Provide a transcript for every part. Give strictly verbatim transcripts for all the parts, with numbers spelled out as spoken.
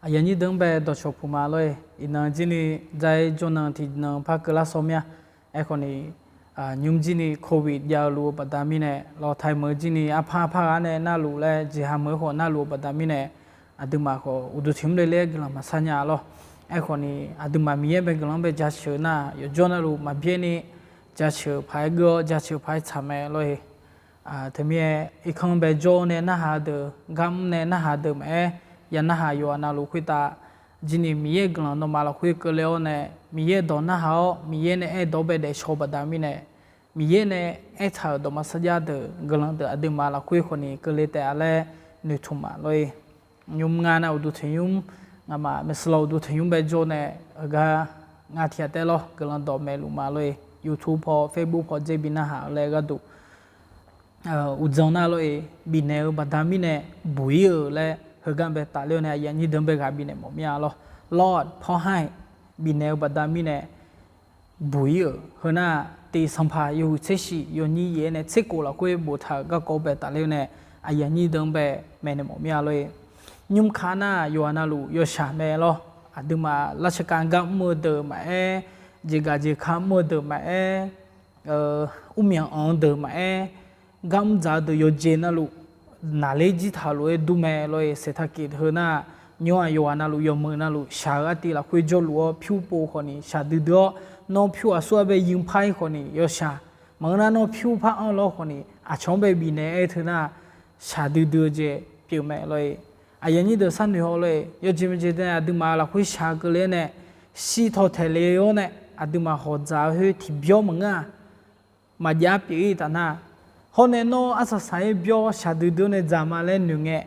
Aqyuif aqnyir deuq-anr bae dawqcawq puq ma lor-e. Iqnan jir ni dzair jawrnan tiqnan par keuvlar sawr mir-a. Aerkhawf ni, nymr jir ni Covid jav-eu luf-eu baqda mirnae, lawqtaiq meuq jir ni arpar arpar ghaq nae narluf laer jeqha meuq-aer khawf narluf-eu baqda mirnae, aqduimaf khawf uqduq tiq mr le le-aer guiqlanq maqsar nya lor. Aerkhawf ni, aqduimaf Miqyaer bae guiqlanq-anr bae jaceuq-eu nar, yawqjawr navluf maqbyaer ni jaceuq paq-aer geur-awr, jaceuq paq-aer tsaq mae lor-e. Teumirnae irkanr bae jawr-awr nae narhaq-eu deuq, gar mr nae narhaq-eu deuq maqaer, ya narhaq yawqha navluf khoertav, jir ni Miqyaer guiqlanq nawmaf lafkhoer keuvle-awr nae, Miqyaer dawq narhaq-awr, Miqyaer nae aerdawq-anr bae daefshaw-eu baqda mirnae, Miqyaer nae aertaq-euq dawqma sarjax deuq guiqlanq deuq aqduimaf lafkhoer khawf ni keuvle taef-a laer noeqtmq ma lor-e. Nymr ngar nar uqduq tanqnymr, ngamaf maeqshi lawq uqduq tanqnymr bae jawr nae, heugar ngar tiq ghaq taef lawr guiqlanq dawq maeqluf ma lor-e. YouTube paw, Facebook paw dzer bi narhaq-eu laer gharduq uqdzan nar lor-e, bifnaeq-eu baqda mirnae buq-ir-euq laer heugar bae tafler-awr nae aqyuif aqnyir deuq-anr bae ghaq bifnaeq mawf mir-a lor. Lord pawr har-iq bifnaeq-eu baqda mirnae buq-ir-euq heu nar, tiq Sanqpaq yawhuiq tser shif yawnyir yaef-aer nae tser kof lafkhoer boftaq-euq garkawv bae tafler-awr nae aqyuif aqnyir deuq-anr bae maeqnaeq mawf mir-a lor-e. Nymr ka nar yawqha navluf yawshaq mae lor. Aqduimaf lavshaqkav gar mr-eu deuq maqaer, jeqgaq jeqka mr-eu deuq maqaer, urmyanq anq-eu deuq maqaer, gar mr dzaq-eu deuq yawqjeq navluf naqler jir taq lof-aer dur mae lor-e. Saeqtaqkiq heu nar, nymr-aq yawqghaq navluf yawqmeuq navluf shaq-eu artiv lafkhoer jawrluf-awr pyur pov khawf ni shaqdui dui-awr, nawr pyur aqsur-anr bae yinpar-ir khawf ni yawshaq. Maqngeur nar nawr pyur par anr lawr khawf ni aqcawq-anr bae bifnaeq-aer teu nar, shaqdui dui-eu jeq pyeuf mae lor-e. Aqyuif aqnyir deuq sharnoeq haw lor-e. Yawjeq maeqjeq deuq nae aqduimaf lafkhoer shaq keuvle-awr nae, shir taw taeq le-awr nae aqduimaf hawq dzaq-eu khoer tiqbyawr maqngeur-aq, maqjav pyeuf-ir taf nar, hawr nae nawr arsaq saq-aer byawr shaqdui dui-awr nae dzaq ma laer noeq ngae,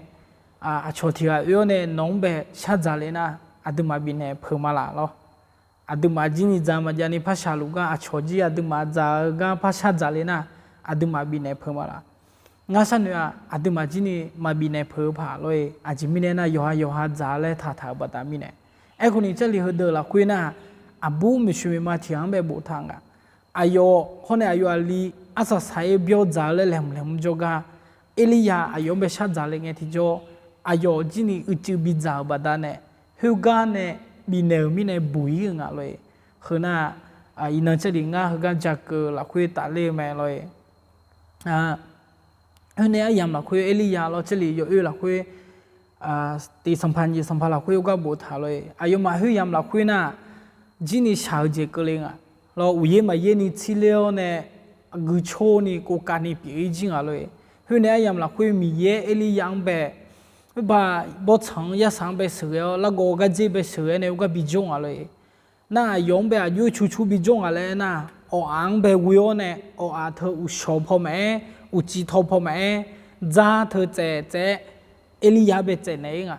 aqcawq tiq ghaq oe-awr nae nawq-anr bae shar dzaq le nar, aqduimaf bifnaeq peuq ma laf lor. Aqduimaf jir ni dzaq maqjav ni par shaq luf gar aqcawq jir aqduimaf dzaq-eu gar par shar dzaq le nar, aqduimaf bifnaeq peuq ma laf. Ngar sharnoeq-aq, aqduimaf jir ni maqbifnaeq peuq-eu paq lor-e. Aqjeq mirnae nar, yawqha yawqha dzaq laer taqtaq-euq baqda mirnae. Aerkhawf ni, Jarlif heudeuq lafkhoer nar, aqbur maeqshi maeqma tiq ghaq-anr bae boftaq nga. Aqyawf hawr nae aqyawf aqli arsaq saq-aer byawr dzaq-eu laer laeqhmq laeqhmq jawrgar, Erlirya aqyawf-anr bae shar dzaq le ngae tiqjawr, aqyawf jir ni uicuiv bidzaq-euq baqda nae, khoergar nae bifnaeq-euq mirnae buq-ir-eu nga lor-e. Heu nar, iqnan Jarlif ngar heugar jakeuv lafkhoer tafler-eu mae lor-e. Khoer nae aryamq lafkhoer Erlirya lawr, Jarlif yawoer lafkhoer, tiq Sanqpaq nyiq Sanqpaq lafkhoer gar boftaq lor-e. Aqyawfmaf khoeryamq lafkhoer nar, jir ni shaq-eu jeq keuvle nga. Lawr, uqyaer maqyaer ni tsirler-awr nae, guiqcor ni kovkav ni pyeuf-ir jir nga lor-e. Khoer nae aryamq lafkhoer Miqyaer Erlirya-anr bae, khoerba bawrtsanq-anr yarsaq-anr bae sheuqghae-awr, largawv gardzer bae sheuqghae nae khoergar bijawr nga lor-e. Nar aqyawf-anr bae aqjox-aer cucur bijawr nga laer nar, awqaf-anr bae ghoe-awr nae, awqaf teu uqshawq paw maqaer, uqcif taw paw maqaer, dzar teu tsaev tsaev-aer Erlirya-anr bae tsaevnaeq-ir nga.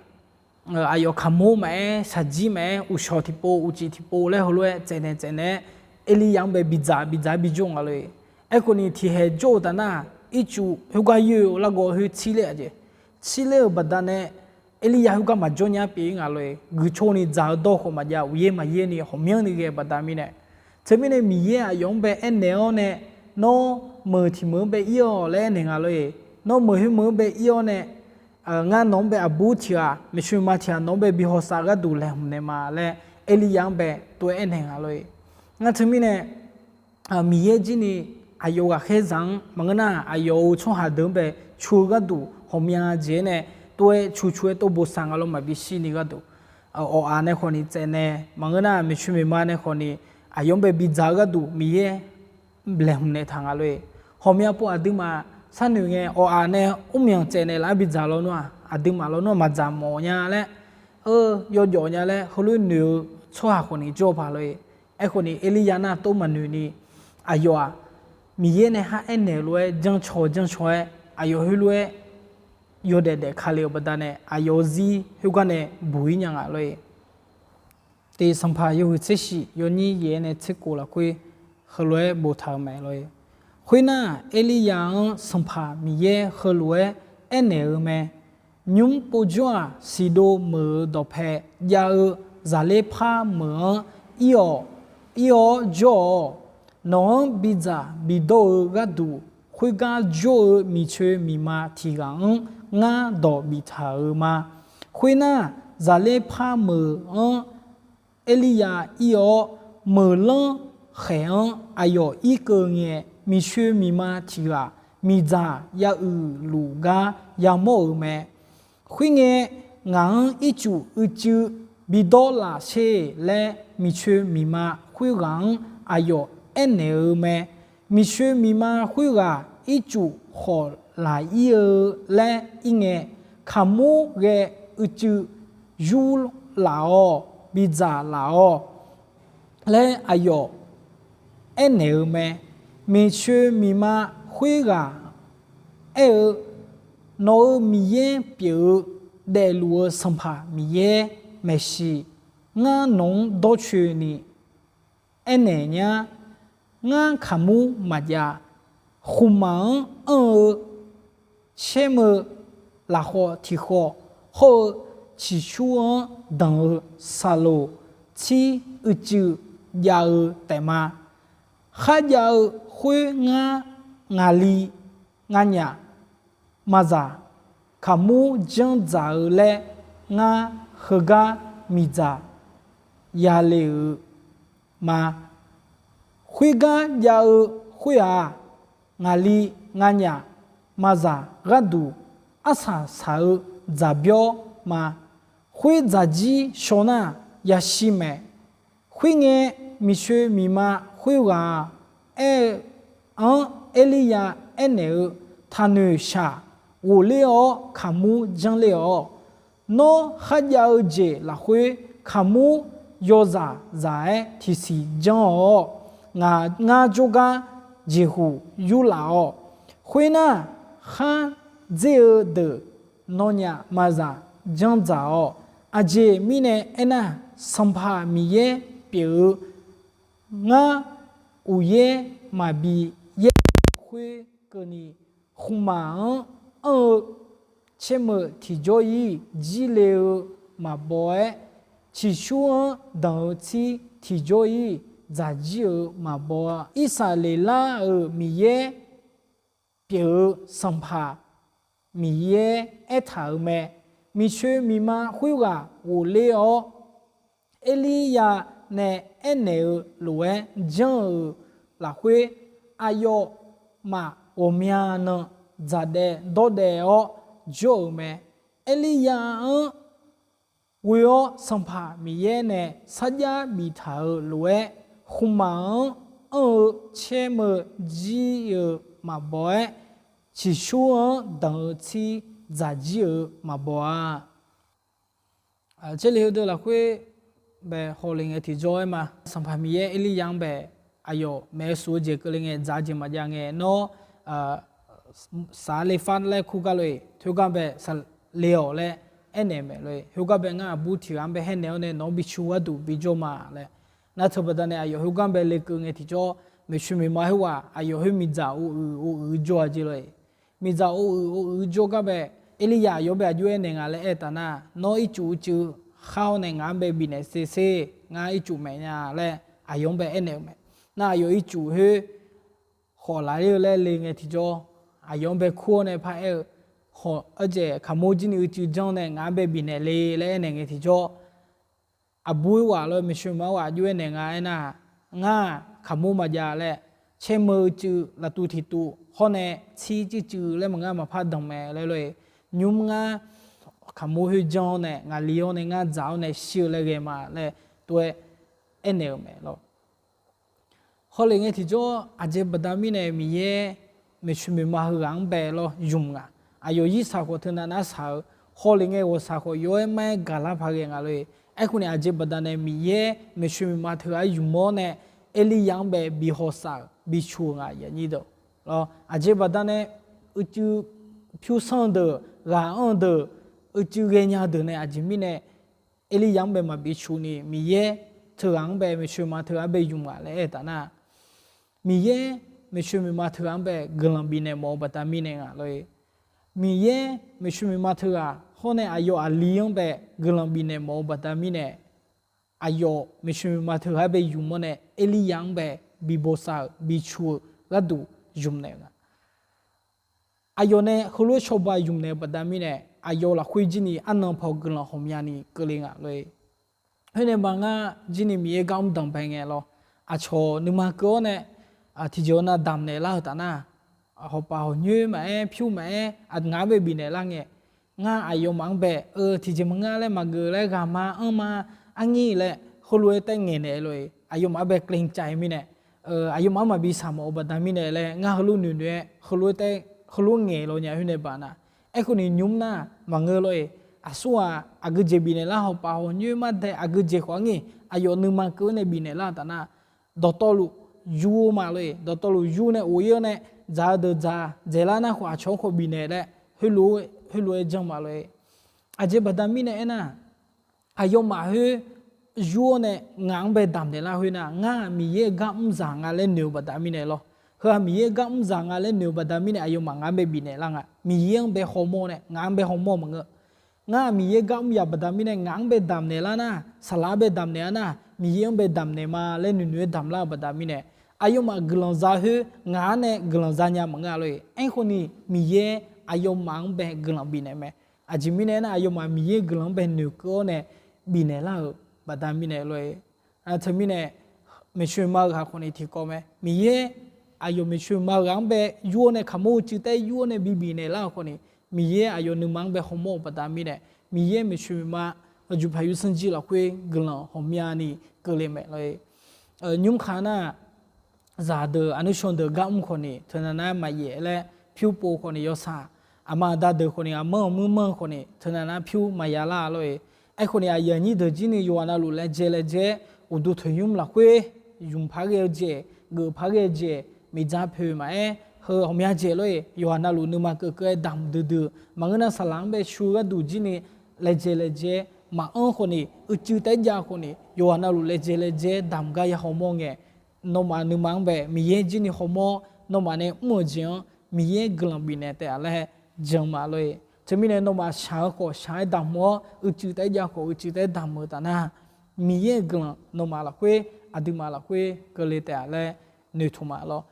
Aqyawf kaqmur maqaer, shaqjir maqaer, uqshawq tiqpov, uqcif tiqpov laer heulof-aer tsaevnaeq tsaevnaeq-aer, Erlirya-anr bae bidzaq bidzaq-aer bijawr nga lor-e. Aerkhawf ni tiqhaeq jawr-eu taf nar, ircuf khoergar yoe-eu largawv khoer tsirler-aq jeq. Tsirler-euq baqda nae, Erlirya khoergar maqjawr nya pyeuf-ir nga lor-e. Guiqcor ni dzaq-eu dawr khawf maqjav, uqyaer maqyaer ni ghawqmyanr ni ghae-eu baqda mirnae. Teumirnae Miqyaer aqyawf-anr bae aernaeq-awr nae, nawr meuq tiq meuq-anr bae ir-awq laer aernaeq nga lor-e. Nawr meuq khoer meuq-anr bae ir-awr nae, ngar nawq-anr bae aqbur tiq ghaq, maeqshi maeqma tiq ghaq nawq-anr bae bi hawsav gharduq laeqhmq naeq ma laer, Erlirya-anr bae tov-aer aernaeq nga lor-e. Ngar teumirnae, Miqyaer jir ni aqyawf ghaqkhaer zaq-anr maqngeur nar, aqyawf-euq tsawrhaq deuq-anr bae cu-eu gharduq ghawqmya jeq-aer nae, tov-aer cu cu-aer tov bosav nga lor, maqbi shir ni gharduq. Awqaf nae khawf ni tsaevnaeq, maqngeur nar maeqshi maeqma nae khawf ni aqyawf-anr bae bidzaq-eu gharduq Miqyaer laeqhmq naeqtaq nga lor-e. Ghawqmya pov aqduimaf sharnoeq ngae, awqaf nae mrmyanq tsaevnaeq laf-anr bidzaq lawnmr-aq, aqduimaf lawnmr-aq maqdzaq mawf nya laer, yawjawf nya laer heulof-aer noeq-eu tsawrhaq khawf ni jawr-eu paq lor-e. Aerkhawf ni Erlirya nar tov maqnoeq ni, aqyawf-aq, Miqyaer nae khar aernaeq lof-aer jancaw jancaw-aer aqyawf heulof-aer yawdaef daef ka le-euq baqda nae aqyawf-eu zir khoergar nae buq-ir nya nga lor-e. Tiq Sanqpaq yawhuiq tser shif yawnyir yaef-aer nae tser kof lafkhoer heulof-aer boftaq-euq mae lor-e. Khoernar, Erlirya-anr Sanqpaq Miqyaer heulof-aer aernaeq-eu mae. Nymr povjawr-aq, Siqdov meuq-euq dawqpae jav-eu Zaqlerpar meuq-anr ir-awq. Ir-awr jawr-awq. Nawq-anr bidzaq bidawr-eu gharduq, khoergar jawr-eu miqcoe miqma tiq ghaq-anr ngar dawq biftaq-euq ma. Khoernar, Zaqlerpar meuq-anr Erlirya ir-awr, meuqlanr khaeq-anr aqyawf irkeuv ngae, miqcoeq miqma tiq ghaq miqdzaq ya uiqluf gar yamawr-euq mae. Khoerngae, ngaq-anr ircuf uicuiv bidawr laf sher laer, miqcoeq miqma khoerghaq-anr aqyawf aernaeq-eu mae. Miqcoeq miqma khoerghaq ircuf khawf laq ir-eu laer ir ngae, kaqmur ghae uicuiv yur laf-awq, bidzaq laf-awq laer aqyawf aernaeq-eu mae. Miqcoeq miqma khoerghaq aer-eu, Nawq-euq Miqyaer pyeuf-eu daefluf-eu Sanqpaq Miqyaer maeqshi, ngar nawq-anr dawrcoeni aernaeq nyar. Ngar kaqmur maqjav. Khmqmaq-anr anr-eu caermeu lafkhawf tiq khawf hawr-eu ciqcur-anr danq-eu saqloq tsir uicuiv jav-eu taef ma. Kharjav-eu khoer ngar ngaqli nganyaf maqzaq kaqmur janrdzaq-eu laer, ngar heugar miqdzaq yale-euq ma. Khoergar jav-eu khoer-aq, ngaqli nganyaf maqzaq gharduq arsaq saq-eu dzaqbyawr ma. Khoer dzaqjir shaw nar, yashir mae. Khoerngae, miqcoeq miqma khoerghaq-aq, aer-eu, anr Erlirya aernaeq-eu, Taqnoeq shaq, ghofler-awr kaqmur janrler-awq. Nawr kharjav-eu jeq lafkhoer kaqmur yawzaq zaq-aer tiqsiq janr-awq. Ngaq ngar jawrgar jeqhuq yurlaf-awq. Khoernar, khar dzer-eu deuq nawnyaf maqzaq janrdzaq-awq. Aqjeq mirnae aernar, Sanqpaq Miqyaer pyeuf-eu ngar uqyaer maqbi yaer-eu khoerkeuvni, khmqmaq-anr anr-eu caermeu tiqjawr-ir jirle-eu maqbaw-aer, ciqcur-anr danq-eu tsir tiqjawr-ir dzaqjir-eu maqbaw-a. Irsaqleqlav-euq Miqyaer pyeuf-eu Sanqpaq Miqyaer aertaq-euq mae. Miqcoeq miqma khoerghaq ghofler-awr, Erlirya nae aernaeq-eu lof-aer janr-euq lafkhoer, aqyawfmaf ghawqmya nan dzaqdaev dawrdaev-awr jawr-euq mae. Erlirya-anr ghoe-awr Sanqpaq Miqyaer nae sarjax biftaq-euq lof-aer, khmqmaq-anr anr-eu caermeu jir-eu maqbaw-aer, ciqcur-anr danq-eu tsir dzaqjir-eu maqbaw-a. Caerle heudeuq lafkhoer bae hawle ngae tiqjawr-aer ma. Sanqpaq Miqyaer Erlirya-anr bae aqyawf maeq-eu shuf-eu jeq keuvle ngae, dzaq-eu jeq maqjav ngae, nawr saqle far laer kur gar lof-eq, khoergar bae saqle-awq laer aernaeq maeq lof-eq. Khoergar bae ngar aqbur tiq ghaq-anr bae haernaeq-awr nae nawq-anr bi cu gharduq bijawr ma laer. Nar teu baqdanae aqyawf khoergar bae lekeuv ngae tiqjawr, maeqshi maeqma khoerghaq aqyawf khoer miqdzaq ov uiq ov uiq jawr-a jeq lof-eq. Miqdzaq ov uiq ov uiq jawr gar bae, Erlirya aqyawf-anr bae aqjox aernaeq nga laer aer taf nar, nawr ircuf uicuiv khar-awr nae ngaq-anr bae bifnaeq sher sher, ngar ircuf maeq nya laer aqyawf-anr bae aernaeq-eu mae. Nar aqyawf ircuf khoer khawf laf-ir-eu laer le ngae tiqjawr, aqyawf-anr bae kur-awr nae paraer-eu, khawf arjaeq kaqmur jir ni uicuiv janr nae ngaq-anr bae bifnaeq le laer aernaeq ngae tiqjawr, aqbur khoerghaq lof-aer maeqshi maeqma khoerghaq aqjox aernaeq nga aernar, ngar kaqmur maqjav laer, caermeu uicuiv laftuv tiqtuv hawr nae tsir cuivcuiv laer maqngar maqpar danq mae laer lof-eq. Nymr ngar kaqmur khoer janr-awr nae ngaqli-awr nae ngar dzaq-awr nae shir-eu laer ghae ma laer tov-aer aernaeq-euq mae lawr. Hawle ngae tiqjawr aqjeq baqda mirnae Miqyaer maeqshi maeqma heughaq-anr bae lawr ymq nga. Aqyawf irsaq khawf teunav nar saq-eu, hawle ngae ghawqshaq khawf yawr-aer mar-aer gaqlar paq ghae nga lof-eq. Aerkhawf ni aqjeq baqda nae Miqyaer maeqshi maeqma teughaq-aer ymq-awr nae Erlirya-anr bae bi hawsav-euq bi cu-euq nga. Aqjeq baqda nae uicuiv pyurshuir-eu deuq, ghaq anr-eu deuq, uicuiv ghaenya-eu deuq nae aqjeq mirnae Erlirya-anr bae maqbi cu ni Miqyaer teughaq-anr bae maeqshi maeqma teughaq-anr bae ymq nga laer aer taf nar, Miqyaer maeqshi maeqma teughaq-anr bae guiqlanq bifnaeq mawf-eu baqda mirnae nga lof-eq. Miqyaer maeqshi maeqma teughaq hawr nae aqyawf aqli-anr bae guiqlanq bifnaeq mawf-eu baqda mirnae, aqyawf maeqshi maeqma teughaq-aer bae ymq-awr nae Erlirya-anr bae bi bosav-euq bi cu-eu gharduq ymq naeq-eu nga. Aqyawf nae heulof-aer cawba ymq naeq-eu baqda mirnae, aqyawf lafkhoer jir ni arnan paw guiqlanq ghawqmyani keuvle nga lor-e. Khoernae ma ngar jir ni Miqyaer gar mr danqbae ngae lawr. Aqcawq nuima keuv-awr nae, tiqjeq-awr nav damq naeq lar-eu taf nar, hawpaf hawqnyoer maqaer, pyur maqaer, aqngaq-anr bae bifnaeq lar ngae, ngar aqyawfmaf-anr bae-eu tiqjeq maqngeur laer maqgeuf laer ghaq ma anr ma, arnyir laer heulof-aer taef ngaeq naeq lor-e. Aqyawfmaf-anr bae เกรงใจ mirnae, aqyawfmaf-anr maqbi shaqmawf-eu baqda mirnae laer ngar heulof noeq noeq-aer, heulof-aer taef, heulof ngaeq law nya khoernae baq nar. Aerkhawf ni nymr nar maqngeur lor-e. Aqsurghaq aqgeujeq bifnaeq lar, hawpaf hawqnyoer mar dae aqgeujeq khawf arnyir aqyawf nuima keuv-awr nae bifnaeq lar-eu taf nar, dawqtawvluf yur-eu ma lor-e. Dawqtawvluf yur nae of-ir-awr nae dzaq-eu deuq dzaq dzaeqlar nar khawf aqcawq-anr khawf bifnaeq laer heulof-aer janr ma lor-e. Aqjeq baqda mirnae aernar, aqyawfmaf khoer yur-awr nae ngaq-anr bae damq naeq lar khoer nar, ngar-aq Miqyaer-euq gar mr zaq nga laer noeq-eu baqda mirnae lawr. Heu-aq Miqyaer-euq gar mr zaq nga laer noeq-eu baqda mirnae aqyawfmaf ngaq-anr bae bifnaeq lar nga. Miqyaer-anr bae hawmawr nae ngaq-anr bae hawmawr maqngeur. Ngar-aq Miqyaer gar mr yaf baqda mirnae ngaq-anr bae damq naeq lar nar, saqlaq-anr bae damq naeq lar nar, Miqyaer-anr bae damq naeq ma laer noeq noeq-aer damq lar-eu baqda mirnae, aqyawfmaf guiqlanq za khoer ngaq-anr nae guiqlanq za nya maqngeur-a lor-e. Aerkhawf ni Miqyaer aqyawfmaf-anr bae guiqlanq bifnaeq mae. Aqjeq mirnae aernar, aqyawfmaf Miqyaer guiqlanq-anr bae noeqkeuv-awr nae bifnaeq lar-euq baqda mirnae lor-e. Teumirnae, maeqshi maeqma-eu ghaq khawf ni tiqkawv mae. Miqyaer aqyawf maeqshi maeqma-eu ghaq-anr bae yur-awr nae kaqmur uicuiv taef yur-awr nae bibifnaeq lar-euq khawf ni, Miqyaer aqyawf nuima-anr bae hawmawr-eu baqda mirnae, Miqyaer maeqshi maeqma, juqpaq yursanr jir lafkhoer guiqlanq ghawqmyani keuvle mae lor-e. Nymrkhaq nar, zaqdeuq aqnuishawr deuq gar mr khawf ni teunav nar maqyaef laer pyur pov khawf ni yawshaq, aqma aqda deuq khawf ni aqmanr-euq muirmanr khawf ni teunav nar pyur maqya lar lor-e. Aerkhawf ni aqyuif aqnyir deuq jir ni yawqghaq navluf laejae laejae-aer, uqduq toeqnymr lafkhoer ymq par ghae-eu jeq, geuf par ghae-eu jeq, miqdzaq poeq maqaer, heu ghawqmya jeq lor-e. Yawqghaq navluf nuima keuv keuv-aer damq duidui, maqngeur nar saqlaq-anr bae shu-eu gharduq jir ni laejae laejae-aer maqanr khawf ni, uicuiv taef jav khawf ni, yawqghaq navluf laejae laejae-aer damq gar ya hawmawr ngae, nawmaf nuima-anr bae Miqyaer jir ni hawmawr, nawmaf nae mr-euq jeq-anr Miqyaer guiqlanq bifnaeq taef-a laer jan ma lor-e. Teumirnae nawmaf shaq-eu khawf shaq-aer damq-awr, uicuiv taef jav khawf uicuiv taef-aer damq-eu taf nar, Miqyaer-euq guiqlanq nawmaf lafkhoer, aqduimaf lafkhoer keuvle taef-a laer noeqtmq ma lor.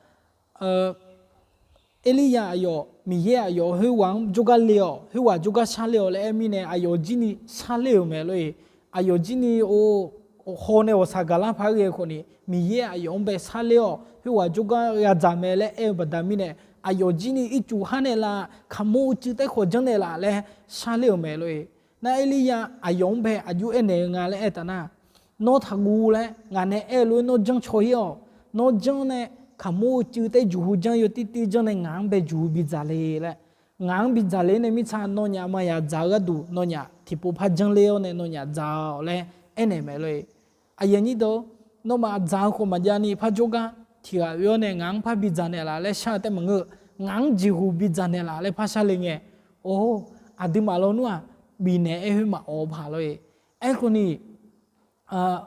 Erlirya aqyawf Miqyaer aqyawf khoerghaq-anr jawrgar le-awq, khoerghaq jawrgar sharler-awq laer aer mirnae aqyawf jir ni sharler-euq mae lor-e. Aqyawf jir ni o, haw nae ghawqshaq gaqlar paq-aer ghae khawf ni Miqyaer aqyawf-anr bae sharler-awq, khoerghaq jawrgar ghadzaq mae laer aer-eu baqda mirnae, aqyawf jir ni ircuf har naeqlaf, kaqmur uicuiv taef khawf janrnaeq laf laer sharler-euq mae lor-e. Nar Erlirya aqyawf-anr bae aqjox aernaeq-eu nga laer aer taf nar, Nawr taqguv laer ngaq nae aer-eu lof-aer nawr janr caw-ir-awq. Nawr janr nae kaqmur uicuiv taef jeqhu janr yawtir tir janr nae ngaq-anr bae jeqhu bidzaq le laer. Ngaq-anr bidzaq le nae mirtsa nawnyaf maqya dzaq-eu gharduq nawnyaf tiqpov par janrler-awr nae nawnyaf dzaq-awq laer aernaeq mae lor-e. Aqyuif aqnyir deuq, nawmaf dzaq-eu khawf maqjav ni par jawrgar tiq ghaq oe-awr nae ngaq-anr par bidzaq naeqlaf laer shar-eu taef maqngeur-eu, ngaq-anr jeqhu bidzaq naeqlaf laer par sharle ngae, or, aqduimaf lawnmr-aq, bifnaeq aer khoer maqawq-eu paq lor-e. Aerkhawf ni,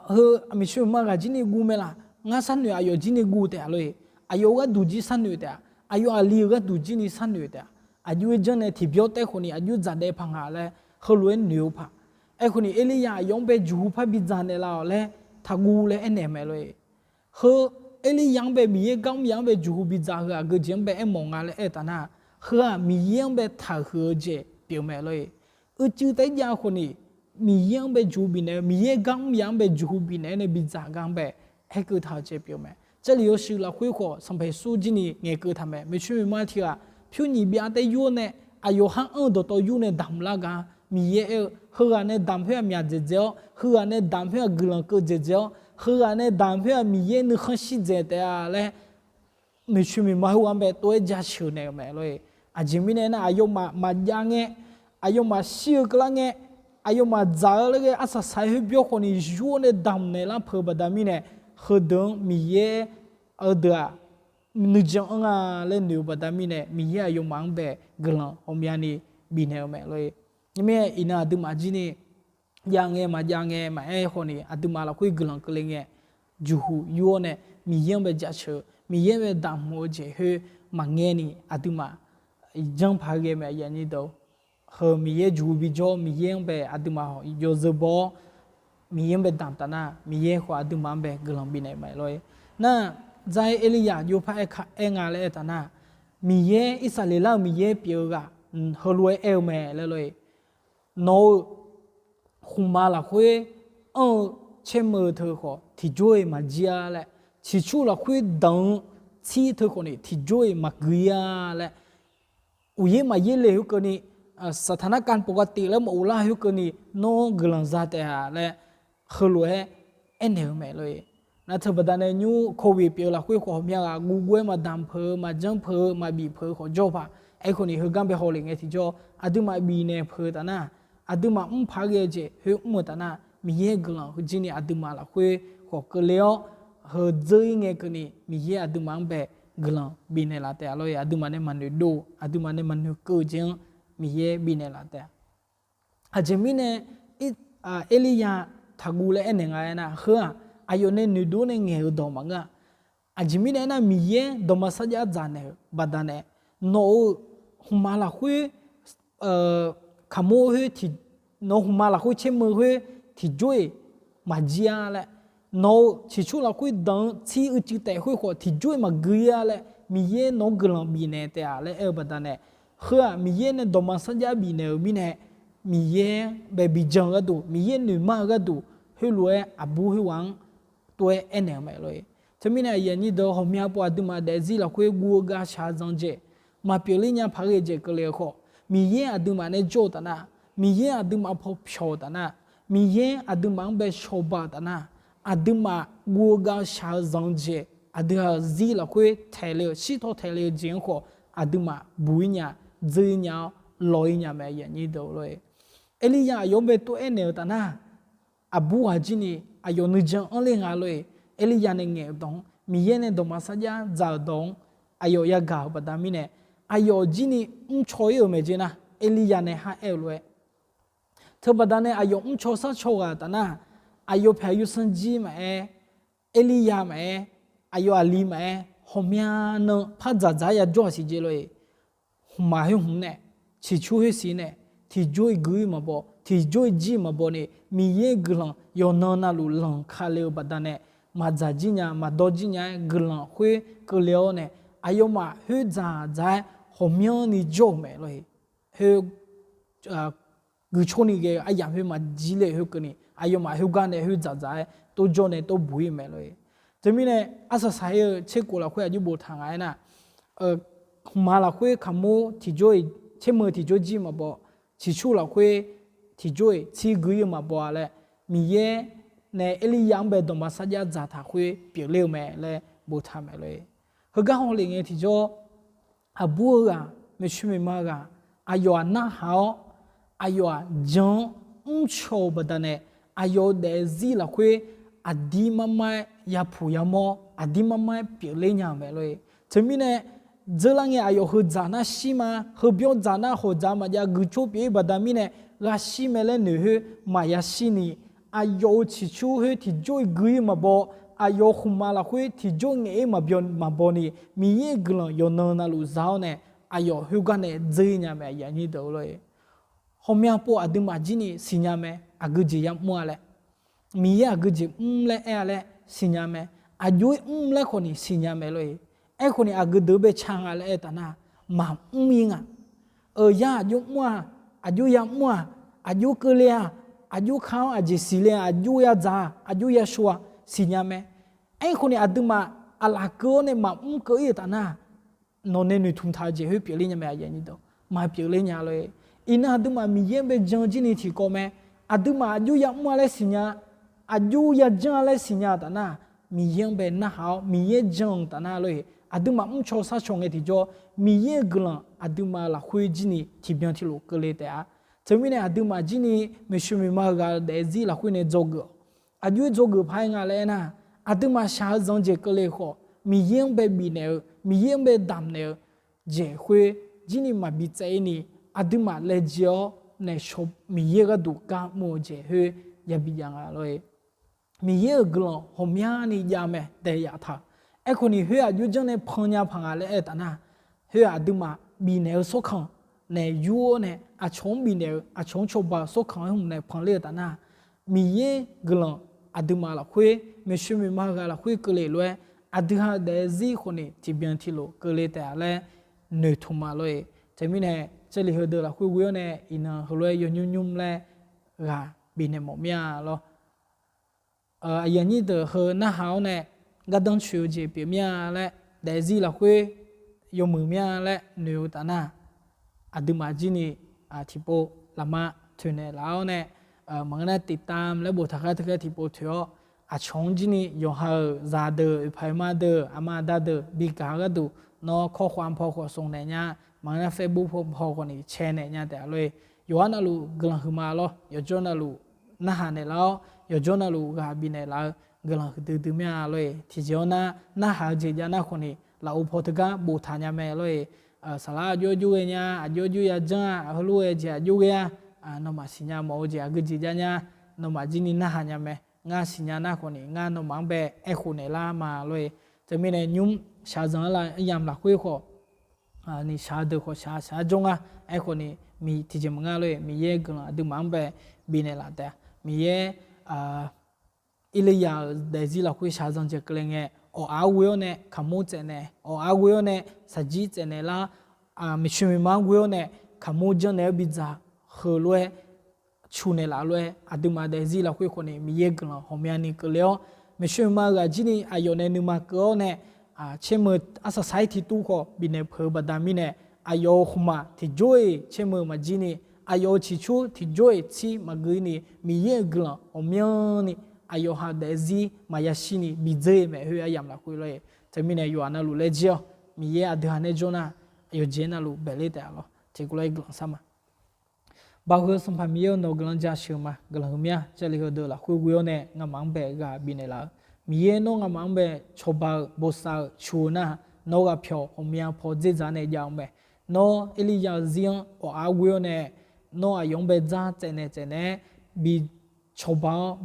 heu maeqshi maeqma ghaq jir ni guv mae laf, ngar sharnoeq aqyawf jir ni guv taef-a lor-e. Aqyawf-eu gharduq jir sharnoeq taef-a, aqyawf aqli-euq gharduq jir ni sharnoeq taef-a. Aqjox-aer janr nae tiqbyan taef khawf ni aqjox dzaq daef paq nga laer heulof-aer noeq-eu paq. Aerkhawf ni Erlirya aqyawf-anr bae jeqhu par bidzaq naeqlaf-awq laer taqguv laer aernaeq mae lor-e. Heu Erlirya-anr bae Miqyaer gar mr yaf-anr bae jeqhu bidzaq heu aqgeu jeq-anr bae aermawf nga laer aer taf nar, heu-aq Miqyaer-anr bae taqhuiq-eu jeq pyeuf mae lor-e. Uicuiv taef jav khawf ni Miqyaer-anr bae jeqhu bifnaeq-eu, Miqyaer gar mr yaf-anr bae jeqhu bifnaeq-aer nae bidzaq gar-anr bae aerkeuv taq-eu jeq pyeuf mae. Jarlif yawshuif lafkhoer khawf Sanqpaq Yeqsur jir ni ngaeqkeuv taq mae. Maeqshi maeqma tiq ghaq pyur nyiq byav taef yur-awr nae, aqyawf har anr-eu dawqtawv yur nae damq lar gar Miqyaer aer-eu, heughaq nae damq khoer-aq myaq dzaeqdzae-awr, heughaq nae damq khoer-aq guiqlanq keuv dzaeqdzae-awr, heughaq nae damq khoer-aq Miqyaer nuikhanr shir dzaeq taef-a laer maeqshi maeqma heughaq-anr bae tov-aer jaceuq naeq-euq mae lor-e. Aqjeq mirnae aernar, aqyawfmaf maqjav ngae, aqyawfmaf shir-eu keuvlar ngae, aqyawfmaf dzaq-eu laer ghae arsaq saq-aer khoer byawr khawf ni yur-awr nae damq naeqlar peuq-eu baqda mirnae, heudeuq-anr Miqyaer heudeuq-aq nuijan anr nga laer noeq-eu baqda mirnae, Miqyaer aqyawfmaf-anr bae guiqlanq ghawqmyani bifnaeq-eu mae lor-e. Nymr-aer iqnan aqduimaf jir ni jav ngae maqjav ngae maqaer khawf ni, aqduimaf lafkhoer guiqlanq keuvle ngae, jeqhu yur-awr nae Miqyaer-anr bae jaceuq-eu, Miqyaer-anr bae damq-eu jeq khoer maqngae ni aqduimaf janr paq-aer ghae mae. Heu Miqyaer jeqhu bijawr, Miqyaer-anr bae aqduimaf yawzeu baw-awr, Miqyaer-anr bae damq taf nar, Miqyaer khawf aqduimaf-anr bae guiqlanq bifnaeq mae lor-e. Nar, dzar-aer Erlirya jov par aer nga laer aer taf nar, Miqyaer, Irsaqleqlav-euq Miqyaer pyeuf-eu ghaq heulof-aer aer-eu mae laer lor-e. nawq-euq khmqmaq lafkhoer anr-eu caermeuq-eu teu khawf tiqjawr-iq maqjir-a laer, ciqcur lafkhoer danq-eu tsir teu khawf ni tiqjawr-iq maqgui-a laer, uqyaer maqyaer le khoerkeuvni, saqtaq narkavpov gha tif laer maqghov lar khoerkeuvni nawr guiqlanq za taef-a laer, heulof-aer aernaeq-eu mae lor-e. Nar teu baqdanae nymr covid pyeuf-eu lafkhoer khawf ghawqmya ghaq guvguv-aer maqdamq peuq-eu, maqjanr peuq-eu, maqbif peuq-eu khawf jawr paq. Aerkhawf ni heugar bae hawlef ngae tiqjawr aqduimaf bifnaeq peuq taf nar, aqduimaf mr paq ghae-eu jeq khoer mr-eu taf nar, Miqyaer guiqlanq heujir ni aqduimaf lafkhoer khawf keuvle-awr, heu dzeur-ir ngae keuvni Miqyaer aqduimaf-anr bae guiqlanq bifnaeq laf taef-a lor-e. Aqduimaf nae maqnoeq dov, aqduimaf nae maqnoeq keuv-eu jeq-anr Miqyaer bifnaeq laf taef-a. Aqjeq mirnae Erlirya taqguv laer aernaeq nga aernar, heu-aq, aqyawf nae noeqdov nae ngaeq-euq dawq maqngeur-a. Aqjeq mirnae aernar, Miqyaer dawqma sarjax dzaq naeq-euq baqdanae, nawq-euq khmqmaq lafkhoer, kaqmur khoer, nawq-euq khmqmaq lafkhoer caermeuq khoer tiqjawr-iq maqjir-a laer, nawq-euq ciqcur lafkhoer danq-eu tsir uicuiv taef khoer khawf tiqjawr-iq maqgui-a laer, Miqyaer nawq-anr guiqlanq bifnaeq taef-a laer aer-eu baqdanae, heu-aq Miqyaer nae dawqma sarjax bifnaeq-euq mirnae, Miqyaer bae bijan-eu gharduq, Miqyaer noeqmar-eu gharduq, heulof-aer aqbur khoerghaq-anr tov-aer aernaeq-eu mae lor-e. Teumirnae aqyuif aqnyir deuq, ghawqmya pov aqduimaf daefzir lafkhoer guv-eu gaq shaq-eu zanq jeq, maqpyeufler nya paq ghae jeq keuvle-eu khawf, Miqyaer aqduimaf nae jawr-eu taf nar, Miqyaer aqduimaf paw pyawq-eu taf nar, Miqyaer aqduimaf-anr bae shawba-eu taf nar, aqduimaf guv-eu gaq shaq-eu zanq jeq, aqdui-aq zir lafkhoer taeq le-eu, shirtaw taeq le-eu jeq-anr khawf, aqduimaf buq-ir nya, dzeur-ir nya-awr, lawq-ir nya mae, aqyuif aqnyir deuq lor-e. Erlirya aqyawf-anr bae tov-aer naeq-eu taf nar, aqbur ghaq jir ni aqyawf nuijan anrler nga lor-e. Erlirya nae ngaeq-euq dawq-anr, Miqyaer nae dawqma sarjax dzaq-euq dawq-anr aqyawf yagaq-euq baqda mirnae, aqyawf jir ni mrcaw-ir-euq mae jeq nar, Erlirya nae khar aer-eu lof-aer, teu baqdanae aqyawf mrcaw sarcaw ghaq taf nar, aqyawf paeq aqyuif sanr jir maqaer, Erlirya maqaer, aqyawf aqli maqaer, ghawqmya nan par dzaqdzaq-aer yajawr-aq siq jeq lor-e. Hmqmaq khoer hmq nae, ciqcur khoer siq nae, tiqjawr-iq gui-ir maqbaw, tiqjawr-iq jir-iq maqbaw ni, Miqyaer guiqlanq yawqnan navluf lanq ka le-eu baqdanae, maqdzaq jir nya, maqdawr jir nya-aer guiqlanq khoer keuvle-awr nae, aqyawfmaf khoer dzaqdzaq-aer ghawqmyanrni jawr-euq mae lor-e. Khoer guiqcawr ni ghae-eu aryamq khoer maqjir le-eu khoerkeuvni, aqyawfmaf khoergar nae khoer dzaqdzaq-aer tovjawr nae tov buq-ir mae lor-e. Teumirnae arsaq saq-ir-eu tserkhof lafkhoer aqjox boftaq nga aernar, hmqmaq lafkhoer kaqmur tiqjawr-iq, caermeuq tiqjawr jir maqbaw, ciqcur lafkhoer tiqjawr-iq tsir gui-ir-eu maqbaw-a laer, Miqyaer nae Erlirya-anr bae dawqma sarjax dzaqtaq khoer pyeufler-eu mae laer boftaq mae lor-e. Heugar hawlef ngae tiqjawr, aqbur-eu ghaq, maeqshi maeqma ghaq, aqyawf-aq narhaq-awr, aqyawf-aq jan-anr mrcaw-eu baqdanae, aqyawf-euq daefzir lafkhoer aqdir marmar-aer yapuq yamawr, aqdir marmar-aer pyeufler nya-euq mae lor-e. Teumirnae dzeurlar ngae aqyawf heu dzaq nar shir ma, heu byanr dzaq nar hawq dzaq maqjav guiqcawr pyeuf-ir baqda mirnae, ghaq shir mae laer noeq khoer maqya shir ni, aqyawf-euq ciqcur khoer tiqjawr-iq gui-ir maqbaw, aqyawf-euq khmqmaq lafkhoer tiqjawr ngaef-ir maqbyaw maqbaw ni, Miqyaer-euq guiqlanq yawqnan navluf za-awr nae, aqyawf khoergar nae dzeur-ir nya mae, aqyuif aqnyir deuq lor-e. Ghawqmya pov aqduimaf jir ni siqnya mae, aqgeu jeq yamr-a laer, Miqyaer aqgeu jeq mr laer aer-a laer siqnya mae, aqjox-ir mr laer khawf ni siqnya mae lor-e. Aerkhawf ni aqgeu deuq bae ca nga laer aer taf nar, maqmr-ir nga. Euq yar aqjox mr-aq, aqjox yamr-aq, aqjox keuvle-aq, aqjox ka-anr aqjeq siqle-aq, aqjox yadzaq-aq, aqjox yashov-aq siqnya mae. Aerkhawf ni aqduimaf aqlaf keuv-awr nae maqmr keuv-ir-euq taf nar, nawq nae noeqtmq taq-eu jeq khoer pyeufler nya mae, aqyuif aqnyir deuq, maqpyeufler nya lor-e. Iqnan aqduimaf Miqyaer-anr bae jan jir ni tiqkawv mae. Aqduimaf aqjox yamr-a laer siqnya, aqjox yajanr-a laer siqnya taf nar, Miqyaer-anr bae narhaq-awr Miqyaer jan-euq taf nar lor-e. Aqduimaf mrcaw sarcaw ngae tiqjawr, Miqyaer-euq guiqlanq aqduimaf lafkhoer jir ni tiqbyan tiqlof keuvle taef-a. Teumirnae aqduimaf jir ni maeqshi maeqma-eu ghaq daefzir lafkhoer nae dzawgeuf-awq. Aqjox-ir dzawgeuf paq-aer nga laer aernar, aqduimaf shaq-eu zanq jeq keuvle khawf, Miqyaer-anr bae bifnaeq-eu, Miqyaer-anr bae damqnaeq-eu jeq khoer jir ni maqbi tsaev-ir ni, aqduimaf laejae-awr nae Miqyaer gharduq gar mr-eu jeq khoer yabi jav nga lor-e. Miqyaer-euq guiqlanq ghawqmyani jav mae daef yaf taq. Aerkhawf ni khoer aqjox janr nae pan nya paq nga laer aer taf nar, khoer aqduimaf bifnaeq-eu tsawrkaq nae yur-awr nae aqcawq-anr bifnaeq-eu aqcawq-anr cawba-eu tsawrkaq-anr hmq nae panler-eu taf nar, Miqyaer guiqlanq aqduimaf lafkhoer maeqshi maeqma ghaq lafkhoer keuvle lof-aer, aqdui ha daefzir khawf ni tiqbyan tiqlof keuvle taef-a laer noeqtmq ma lor-e. Teumirnae Jarlif heudeuq lafkhoer ghoe-awr nae iqnan heulof-aer yawnymr nymr laer ghaq bifnaeq mawf mir-a lor. Aqyuif aqnyir deuq heu narhaq-awr nae gardanr coeq-eu jeq pyeuf mir-a laer, daefzir lafkhoer yawmuiq mir-a laer noeq-eu taf nar, aqduimaf jir ni tiqpov lafma toeqnaeq laf-awr nae, maqngeur nar tiqtam laer boftaq gar teugar tiqpov toeq-awr, aqcawq-anr jir ni yawqha-euq zaqdeuq, oeqpaq oeqma deuq, aqma aqda deuq bi gaq-eu gharduq, nawr kawrkhav paw khawf smq naeq nya, maqngeur nar Facebook paw khawf ni cae naeq nya taef-a lor-e. Yawqha navluf guiqlanq huiqma lor. Yawqjawr navluf narhaq naeqlaf-awr, yawqjawr navluf ghaq bifnaeq laf-eu guiqlanq huiqdui dui mir-a lor-e. Tiqjeq-awr nar, narhaq-eu jeq jav nar khawf ni lafov paw teugar boftaq nya mae lor-e. Saqlar aqjox aqjox ghae nya, aqjox aqjox yajanr-a, heulof-aer jeq aqjox ghae-a, nawmaf siqnya mawf-eu jeq aqgeu jeq jav nya, nawmaf jir ni narhaq nya mae. Ngar siqnya nar khawf ni ngar nawmaf-anr bae aerkhof naeqlar ma lor-e. Teumirnae nymr shaqzanq-anr la aryamq lafkhoer khawf ni shaq-eu deuq khawf shaq shaq-aer jawr nga. Aerkhawf ni, tiqjeq maqngeur lor-e, Miqyaer guiqlanq aqduimaf-anr bae bifnaeq laf taef-a. Miqyaer Erlirya-euq daefzir lafkhoer shaqzanq jeq keuvle ngae, awq-aq ghoe-awr nae kaqmur tsaevnaeq, awq-aq ghoe-awr nae saqjir tsaevnaeq lar, maeqshi maeqma ghoe-awr nae kaqmur janrnaeq-aer bidzaq heulof-aer cu naeqlaf lof-aer, aqduimaf daefzir lafkhoer khawf ni Miqyaer guiqlanq ghawqmyani keuvle-awr, maeqshi maeqma-eu ghaq jir ni aqyawf nae nuima keuv-awr nae, caermeuq arsaq saq-ir tiqtuv khawf bifnaeq peuq-eu baqda mirnae, aqyawf-euq khmqmaq tiqjawr-iq caermeuq maqjir ni, aqyawf-euq ciqcur tiqjawr-iq tsir maqgui ni, Miqyaer-euq guiqlanq ghawqmyani aqyawf ha daefzir maqya shir ni bidzeur-eu mae. Khoer aryamq lafkhoer lor-e. Teumirnae yawqha navluf laer jir-awr, Miqyaer aqdui ha nae jawr nar, yawqjeq navluf baeqler taef-a lor. Tiqkawv lof-aer guiqlanq shar ma. Baoq heu Sanqpaq Miqyaer-eu nawq-eu guiqlanq jasheuq ma. Guiqlanq huiq mir-a. Jarlif heudeuq lafkhoer ghoe-awr nae nga'maf-anr bae ghaq bifnaeq laf-eu, Miqyaer nawr nga'maf-anr bae cawba-eu bosav-eu cu-eu nar, nawr ghaqpyawq ghawqmya paw dzerdzaq nae jav-eu mae. Nawr Erlirya-eu zir-anr awq-aq ghoe-awr nae, nawr aqyawf-anr bae dzar tsaevnaeq tsaevnaeq-aer bi cawba-awr,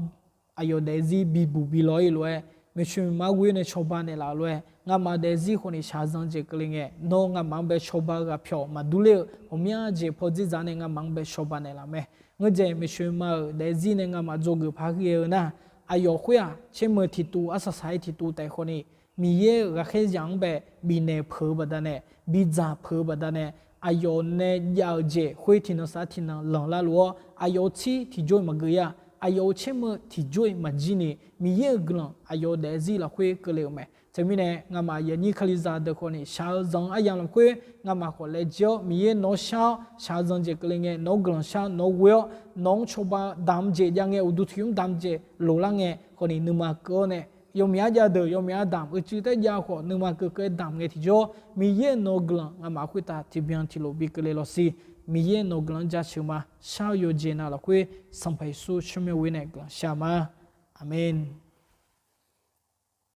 aqyawf daefzir bibuq bi law-ir lof-aer, maeqshi maeqma ghoe-awr nae cawba naeqlaf lof-aer, nga'maf daefzir khawf ni shaqzanq jeq keuvle ngae, nawr nga'maf-anr bae cawba-eu ghaqpyawq maqdur ler-eu ghawqmya jeq paw dzerdzaq nae nga'maf-anr bae cawba naeqlaf mae. Ngeur jaeq maeqshi maeqma-euq daefzir nae nga'maf dzawgeuf par ghae-eu nar, aqyawf khoer-aq caermeuq tiqtuv arsaq saq-ir tiqtuv taef khawf ni, Miqyaer-euq ghaqkhaer zaq-anr bae bifnaeq peuq-eu baqdanae, bidzaq peuq-eu baqdanae, aqyawf nae jav-euq jeq khoer tiqnan sar tiqnan lanqlar luf-awr, aqyawf-euq tsir tiqjawr-iq maqgeu-ir-a. Aqyawf-euq caermeuq tiqjawr-iq maqjir ni, Miqyaer-euq guiqlanq aqyawf-eu daefzir lafkhoer keuvle-euq mae. Teumirnae nga'maf aqyuif aqnyir Kalizaq deuq khawf ni shaq-eu zanq-eu aryamq lafkhoer nga'maf khawf laejae-awr, Miqyaer nawr shar-awr shaqzanq jeq keuvle ngae, nawr-eu guiqlanq shar, nawr-eu ghoe-awr, nawq-anr cawba damq jeq jav ngae, uqduq tiq ymr damq jeq loqlar ngae khawf ni nuima keuv-awr nae, yawmiq arjav deuq yawmiq ardamq uicuiv taef jav khawf nuima keuv keuv-aer damq ngae tiqjawr, Miqyaer nawq-eu guiqlanq nga'maf khoertav tiqbyan tiqlof bi keuvle lawqsiq. Miqyaer nawq-eu guiqlanq jaceuq ma. Shar-eu yawqjeq nav lafkhoer Sanqpaq Yeqsur tsawrmyanr-eu nae guiqlanq shar ma. Aqmeq.